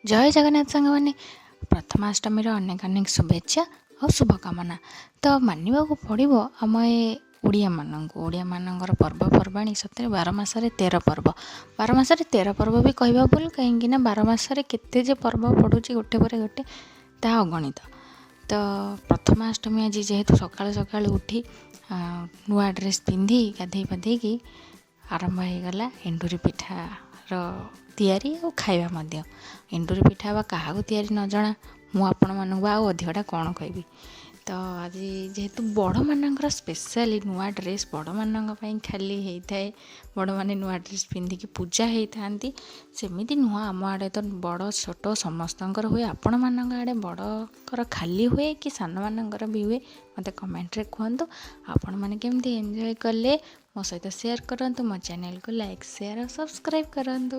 ଜୟ ଜଗନ୍ନାଥ ସାଙ୍ଗମାନେ, ପ୍ରଥମାଷ୍ଟମୀର ଅନେକ ଅନେକ ଶୁଭେଚ୍ଛା ଆଉ ଶୁଭକାମନା। ତ ମାନିବାକୁ ପଡ଼ିବ ଆମ ଏ ଓଡ଼ିଆମାନଙ୍କୁ, ଓଡ଼ିଆମାନଙ୍କର ପର୍ବପର୍ବାଣୀ ସତରେ 12 ମାସରେ 13 ପର୍ବ। 12 ମାସରେ 13 ପର୍ବ ବି କହିବା ଭୁଲ, କାହିଁକିନା 12 ମାସରେ କେତେ ଯେ ପର୍ବ ପଡ଼ୁଛି ଗୋଟେ ପରେ ଗୋଟେ ତାହା ଅଗଣିତ। ତ ପ୍ରଥମାଷ୍ଟମୀ ଆଜି ଯେହେତୁ ସକାଳୁ ସକାଳୁ ଉଠି ନୂଆ ଡ୍ରେସ୍ ପିନ୍ଧି ଗାଧେଇ ପାଧେଇକି ଆରମ୍ଭ ହେଇଗଲା ଏଣ୍ଡୁରି ପିଠାର ତିଆରି ଆଉ ଖାଇବା ମଧ୍ୟ। ଏଣ୍ଡୁରି ପିଠା ବା କାହାକୁ ତିଆରି ନ ଜଣା, ମୁଁ ଆପଣମାନଙ୍କୁ ଆଉ ଅଧିକଟା କ'ଣ କହିବି। ତ ଆଜି ଯେହେତୁ ବଡ଼ମାନଙ୍କର ସ୍ପେଶାଲି ନୂଆ ଡ୍ରେସ୍ ବଡ଼ମାନଙ୍କ ପାଇଁ ଖାଲି ହେଇଥାଏ, ବଡ଼ମାନେ ନୂଆ ଡ୍ରେସ୍ ପିନ୍ଧିକି ପୂଜା ହେଇଥାନ୍ତି, ସେମିତି ନୁହଁ। ଆମ ଆଡ଼େ ତ ବଡ଼ ଛୋଟ ସମସ୍ତଙ୍କର ହୁଏ। ଆପଣମାନଙ୍କ ଆଡ଼େ ବଡ଼ଙ୍କର ଖାଲି ହୁଏ କି ସାନମାନଙ୍କର ବି ହୁଏ, ମୋତେ କମେଣ୍ଟରେ କୁହନ୍ତୁ। ଆପଣମାନେ କେମିତି ଏନ୍ଜୟ କଲେ ମୋ ସହିତ ସେୟାର କରନ୍ତୁ। ମୋ ଚ୍ୟାନେଲକୁ ଲାଇକ୍, ସେୟାର ଆଉ ସବସ୍କ୍ରାଇବ୍ କରନ୍ତୁ।